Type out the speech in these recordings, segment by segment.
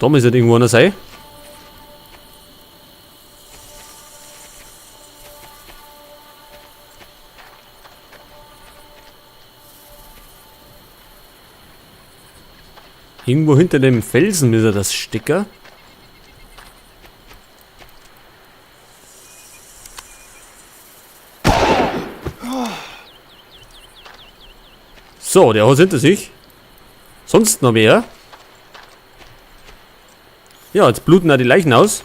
Da muss halt irgendwo einer sein. Irgendwo hinter dem Felsen müsste das stecken. So, der hat hinter sich. Sonst noch mehr. Ja, jetzt bluten da die Leichen aus.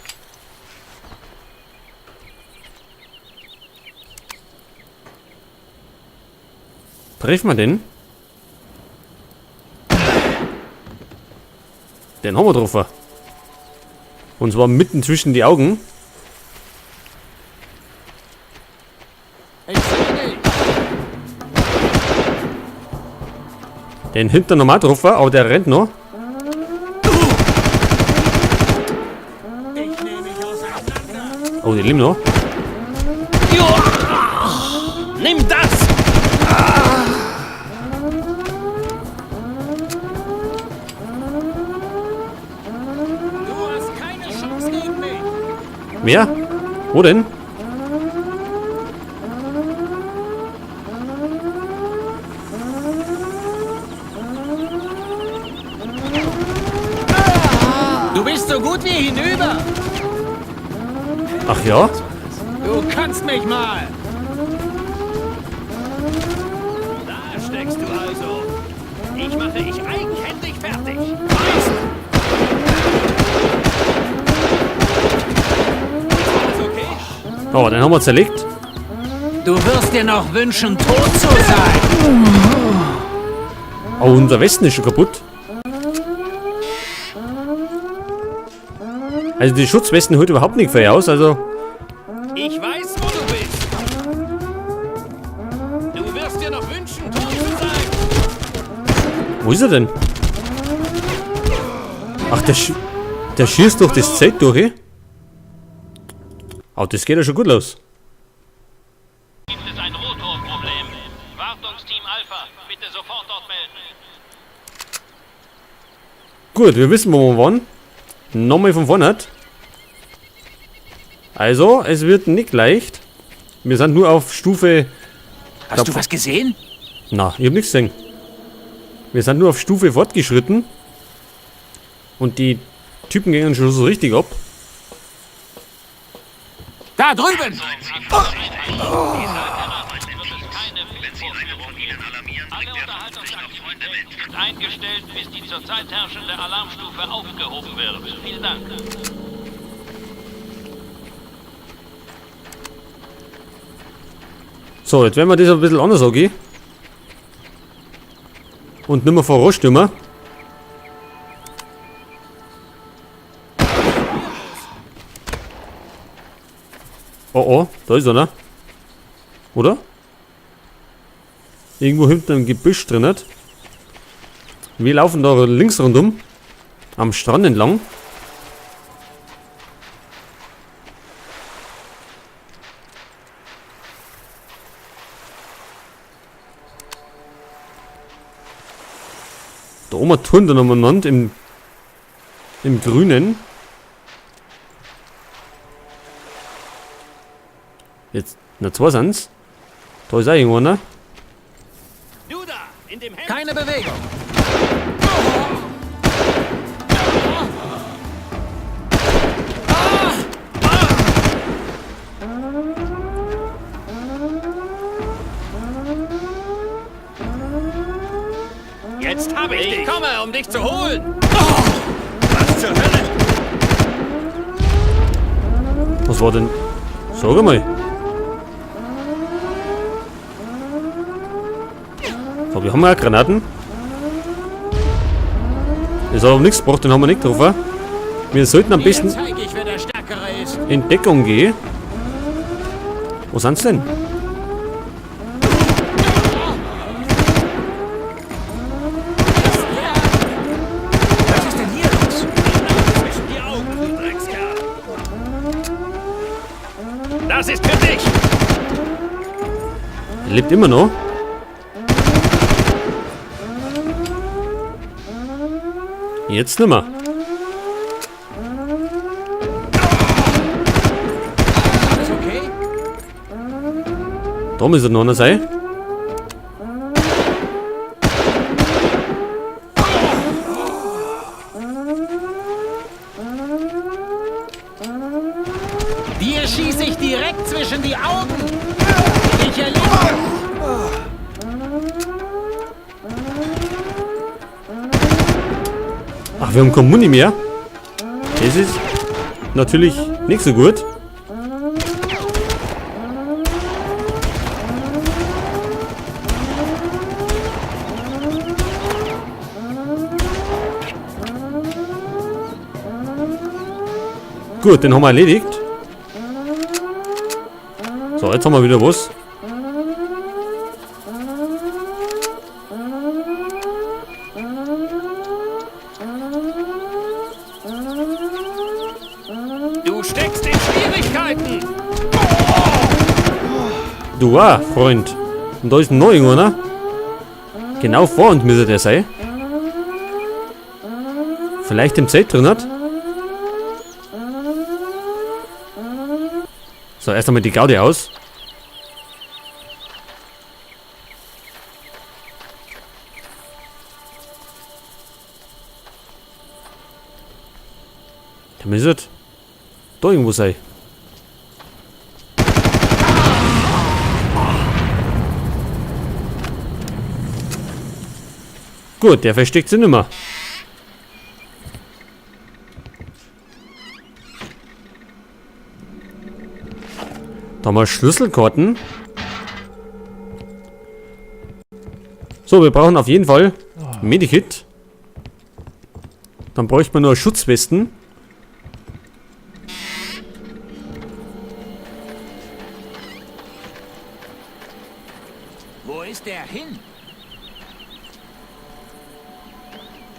Treffen wir den? Den haben wir getroffen. Und zwar mitten zwischen die Augen. Ich seh dich. Den hinten nochmal getroffen, aber der rennt noch. Ich nehme mich auseinander. Oh, der lebt noch. Nimm das! Du hast keine Chance gegen mich. Wer? Wo denn? Du bist so gut wie hinüber. Ach ja? Du kannst mich mal. Da steckst du also. Ich mache dich eigenhändig fertig. Weißt? Ist alles okay? Oh, den haben wir zerlegt. Du wirst dir noch wünschen, tot zu sein. Oh, unser Westen ist schon kaputt. Also die Schutzwesten holt überhaupt nicht viel aus, also... Ich weiß, wo du bist. Du wirst dir noch wünschen, tot zu sein. Wo ist er denn? Ach, der schießt durch das Zelt durch, eh? Oh, das geht ja schon gut los. Gibt es ein Rotorproblem? Wartungsteam Alpha, bitte sofort dort melden. Gut, wir wissen, wo wir waren. Nochmal von vorne. Also, es wird nicht leicht. Wir sind nur auf Stufe... Hast du was gesehen? Na, ich hab nichts gesehen. Wir sind nur auf Stufe fortgeschritten. Und die Typen gingen schon so richtig ab. Da drüben! Alle Unterhaltungsaktivitäten sind eingestellt, bis die zurzeit herrschende Alarmstufe aufgehoben wird. Vielen Dank. So, jetzt werden wir das ein bisschen anders angehen. Und nimmer voranstürmen. Oh, oh, da ist einer. Oder? Irgendwo hinten im Gebüsch drin. Nicht? Wir laufen da links rundum. Am Strand entlang. Da oben turnt er umeinander im Grünen. Jetzt, na zwei sind's. Da ist auch irgendwo einer. Du da, in dem Hemd. Keine Bewegung. Jetzt hab ich dich. Ich komme, um dich zu holen. Was zur Hölle? Was war denn? Sag einmal. So, wir haben ja Granaten. Das hat aber nichts gebracht, den haben wir nicht getroffen. Wir sollten am besten Dir zeig ich, wer der Stärkere ist. in Deckung gehen. Wo sind's denn? Was ist denn hier los? Zwischen die Augen, du Dreckskerl. Das ist für dich. Er lebt immer noch. Jetzt nimmer. Da müsste noch einer sein. Dir schieße ich direkt zwischen die Augen. Ich erlebe. Ach, wir haben kein Muni mehr. Das ist natürlich nicht so gut. Gut, den haben wir erledigt. So, jetzt haben wir wieder was. Du steckst in Schwierigkeiten. Du auch, Freund. Und da ist ein neuer, oder? Genau vor uns müsste der sein. Vielleicht im Zelt drin hat. So, erst einmal die Gaudi aus. Der müsste da irgendwo sein. Gut, der versteckt sich nimmer. Da haben wir Schlüsselkarten. So, wir brauchen auf jeden Fall Medikit. Dann bräuchte man nur Schutzwesten. Wo ist der hin?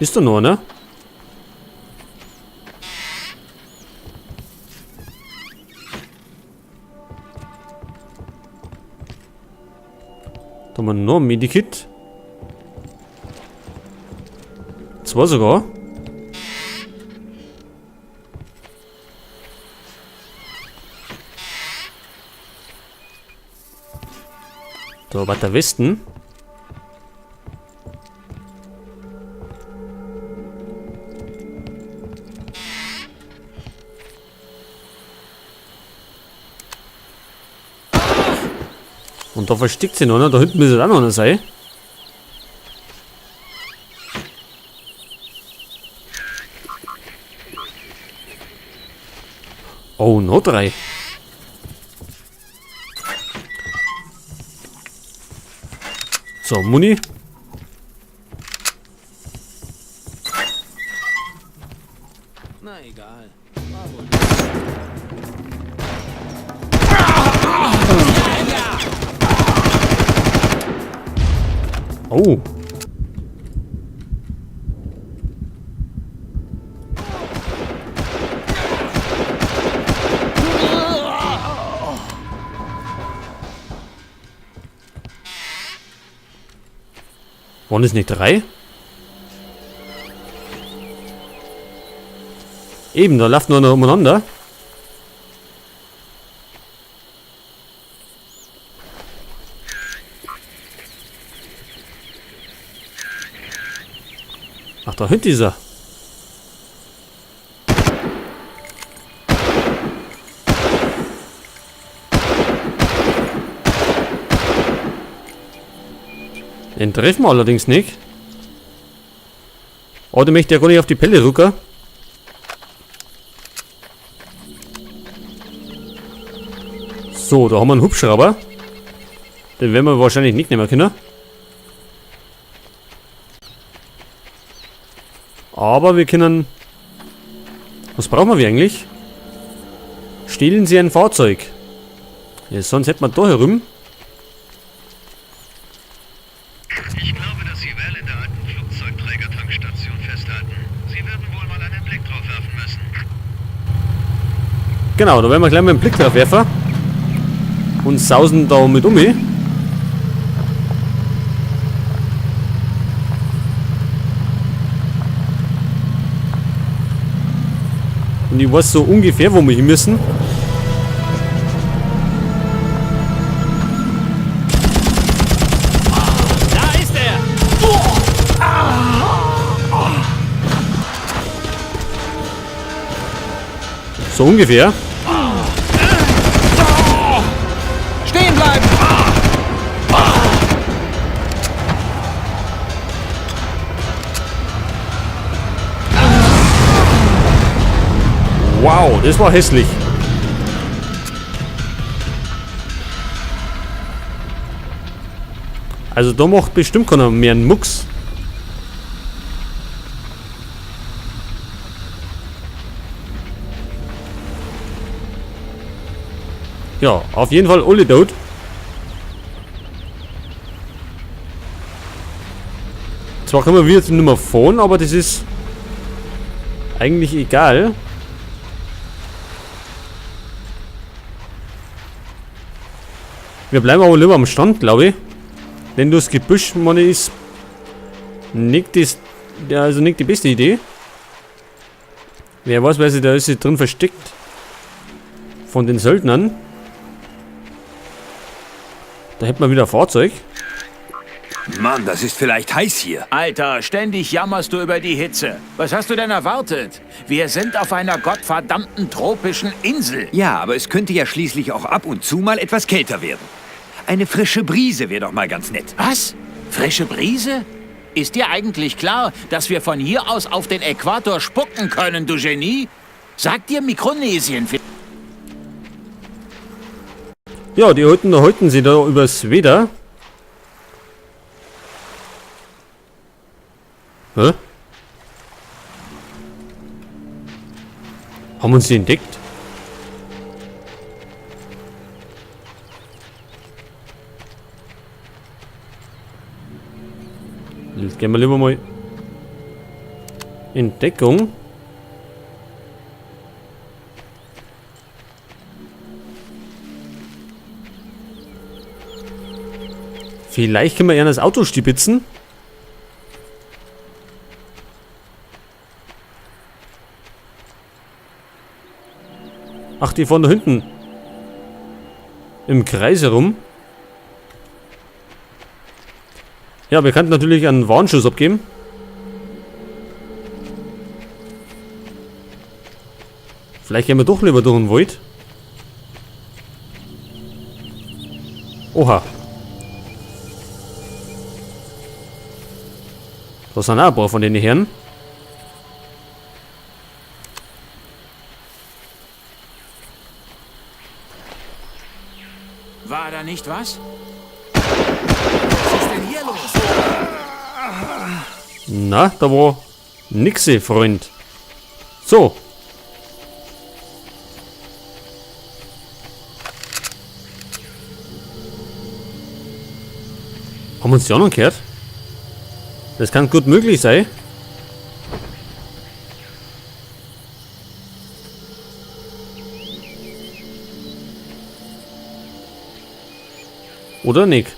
Ist da noch, ne? Da haben wir noch ein Medikit. Zwei sogar. Da war der Westen. Und da versteckt sie noch, ne? Da hinten müsste auch noch einer sein. Oh, noch drei. So, Muni. Na egal. Oh. Waren es nicht drei? Eben, da läuft nur noch umeinander. Ach, da hinten ist er. Den treffen wir allerdings nicht. Oh, der möchte ja gar nicht auf die Pelle rücken. So, da haben wir einen Hubschrauber. Den werden wir wahrscheinlich nicht nehmen können. Aber wir können... Was brauchen wir eigentlich? Stehlen Sie ein Fahrzeug. Ja, sonst hätten wir da herum. Ich glaube, dass Sie Val in der alten Flugzeugträgertankstation festhalten. Sie werden wohl mal einen Blick drauf werfen müssen. Genau, da werden wir gleich mal einen Blick drauf werfen. Und sausen da mit um. Und ich weiß so ungefähr, wo wir hin müssen. So ungefähr. Stehen bleiben! Wow, das war hässlich. Also da macht bestimmt keiner mehr einen Mucks. Ja, auf jeden Fall alle tot. Zwar können wir jetzt nicht mehr fahren, aber das ist eigentlich egal. Wir bleiben aber lieber am Stand, glaube ich. Denn durchs Gebüsch, meine, ist nicht das, ja, also nicht die beste Idee. Wer weiß, wer sich da ist drin versteckt. Von den Söldnern. Da hätten wir wieder ein Fahrzeug. Mann, das ist vielleicht heiß hier. Alter, ständig jammerst du über die Hitze. Was hast du denn erwartet? Wir sind auf einer gottverdammten tropischen Insel. Ja, aber es könnte ja schließlich auch ab und zu mal etwas kälter werden. Eine frische Brise wäre doch mal ganz nett. Was? Frische Brise? Ist dir eigentlich klar, dass wir von hier aus auf den Äquator spucken können, du Genie? Sag dir Mikronesien. Ja, die halten sie da übers Wetter. Hä? Haben uns die entdeckt? Jetzt gehen wir lieber mal in Deckung. Vielleicht können wir ja das Auto stibitzen. Ach, die fahren da hinten im Kreis herum. Ja, wir könnten natürlich einen Warnschuss abgeben. Vielleicht gehen wir doch lieber durch den Wald. Oha. Da sind auch ein paar von den Herren. War da nicht was? Was ist denn hier los? Na, da war nixe, Freund. So. Haben wir uns die anderen gehört? Das kann gut möglich sein. Oder nicht?